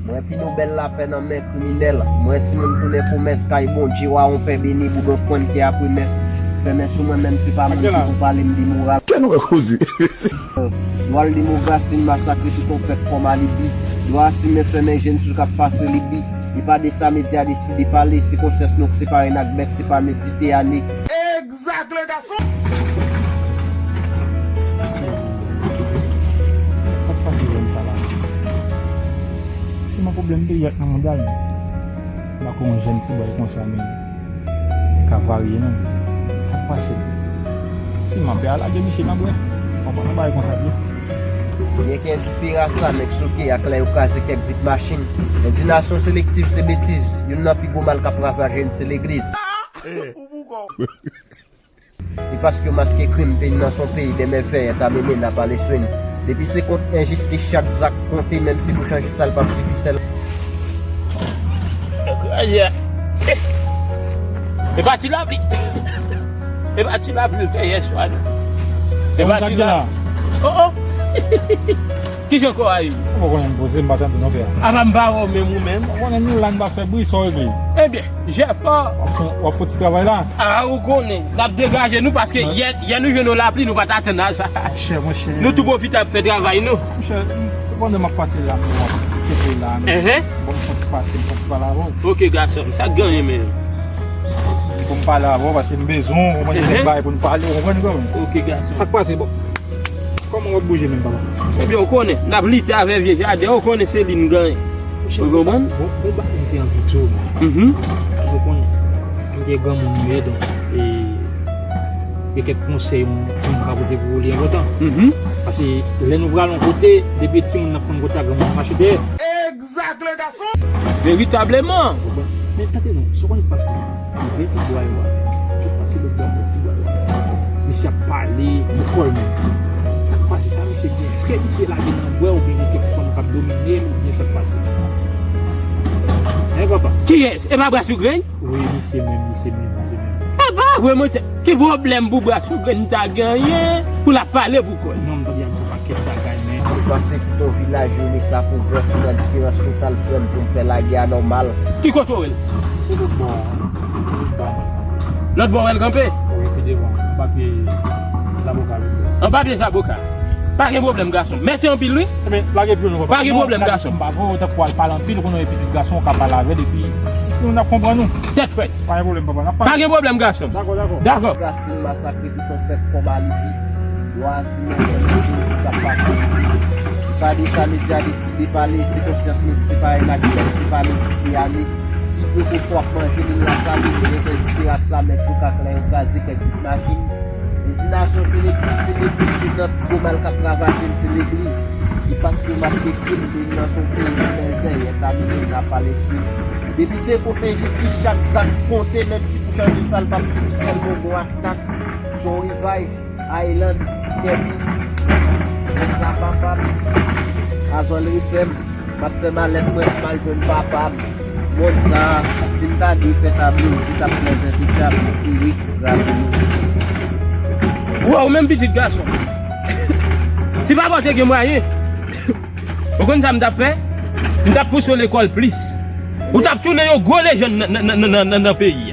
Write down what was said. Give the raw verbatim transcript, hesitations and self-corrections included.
Mwen pi nobèl lapè nan men kriminèl. Mwen timoun tounen pwomès kay Bondye wa on pè beni boudon fwann ki apre mès. Fèmen sou mwen menm se pa moun ki pou pale m demoral. Kè nou ka koze. Dwal demokrasi n masakre tout on pèp kòm alibi. Dwa asimen fèmen je n sou k ap pase libi. E pa de sa medya deside pale, se konsyans nou k separe n ak bèt, se pa Mediteyane. Egzak, le gason! Sa k pase jèn sa la? Se yon pwoblèm peyi ak nan mondyal. M pa konn yon jèn ti bòy konsa, men li ka varye non. Sa k pase? Si m ap lage misye nan bwè. Konprann yon bagay konsa vre. Byen ke endifera sa, nèg soke ak lè yo kraze kèk vit machin. Endinasyon selektif se betiz. Youn nan pi gwo mal k ap ravaje n se legliz. E paske yo maske krim, peyi n nan se yon peyi de mèvèy, ta mennen n a pale swen. Depi se kont enjistis chak zak konte, menm si pou chanje sa l p ap sifi sèl. E pa ti lapli. E pa ti lapli l fè yè swa non. E pa ti lapli. Oh oh. Kijan kò a ye? Ou pa konnen m poze, m pa tande non pè. Apa m pa wè w menm ou menm? Ou konnen nou la n pa fè bri, sa w regle? Ebyen, Jèf. W ap fè, w ap fè ti travay la? A, ou konnen, n ap degaje nou paske yè, yè nou jwenn yon lapli, nou pa t atann a sa. Monchè, monchè. Nou tou pwofite ap fè travay nou. Monchè, pandan m ap pase la, m ap sepe la, non. Enhen. Bon, m fè ti pase, m fè ti pale avè w. Oke, gason m, sa k genyen menm? Pou m pale avè w, paske m bezwen w, ou konprann, gen bagay pou n pale, ou konprann, ou konprann? Oke, gason. Sa k pase, bon? Kòman w ap bouje menm, papa? Ebyen, ou konnen, n ap lite avè vye jaden, ou konnen se li n genyen. Ou konprann? Bon, bon, bagay m te anvi di w, non. Mhm. Ou konnen, m gen granmoun m ye, donk, e, gen kèk konsèy m, si m ka pote pou ou, li enpòtan. Mhm. Paske lè nou pral yon kote, depi timoun n ap konn kote a, granmoun ap mache dèyè. Egzak, le gason! Veritableman! Men tande non, sa w konn pase? Li gen ti bwa yo a. Li pase lòt bò bò ti bwa yo a. Misye ap pale, pou kò l menm. Sa k pase sa, misye gen? Èske misye lage nan bwè oubyen gen kèk fanm k ap domine l oubyen sa k pase? Hein, papa? Kiyès? E pa Bwa Sougrenn? Wi, misye menm, misye menm, misye menm. E pa vre, monchè. Ki pwoblèm pou Bwa Sougrenn ta genyen pou l ap pale pou kò l? Non, m tande ap di w pakèt bagay, men. Ou panse ki ton vilaj yo, men sa pou bwè, se nan diferans total, frè m, pou m fè lage a nòmal. Ki kote w wè l? Se tout bò a. Lòt bò w wè l kanpe? Wi, pi devan. Anba pye zaboka. Anba pye zaboka. Pa gen pwoblèm, gason. Mèsi anpil, wi. Ebyen, lage pye w non, papa. Pa gen pwoblèm, gason. M pa vle w tankou al pale anpil, ou konnen yon pitit gason, ou ka pale avè l, epi nou n ap konprann ou. Tèt frèt. Pa gen pwoblèm, papa. N ap pale. Pa gen pwoblèm, gason. Dakò, dakò. Dakò. Rasin masakre tout yon pèp kòm alibi. Dwa asimen fèmen je n sou k ap pase libi. Pa de sa medya deside pale, se konsyans nou k separe n ak bèt, se pa Mediteyane. Ki pwoko fwa manje moun la sale, nou gen fè diferans la, men tou ka klè yo kraze kèk vit machin. Endinasyon selektif, selektif, se nan pi gwo mal k ap ravaje n, se legliz. E paske yo maske krim, peyi n nan se yon peyi de mèzè, yè ta mennen n a pale sou. Depi se kote jistis chak zak konte, menm si pou chanje sa l p ap sifi sèl, bon, bon, ak tak, John Rivaj, Island, Kevin, Sa Papa, Azòl Refèm. M ap fè malèt mwen, m al jwenn papa m. Mond sa a, si m ta dwe fè tablo, se t ap prezante tablo Eric Raveillot. Waw, menm pitit gason. Si papa w te gen mwayen, ou konn sa m t ap fè? M t ap pouse w lekòl plis. Ou t ap tounen yon gwo lejann nan, nan, nan, nan, nan, nan peyi.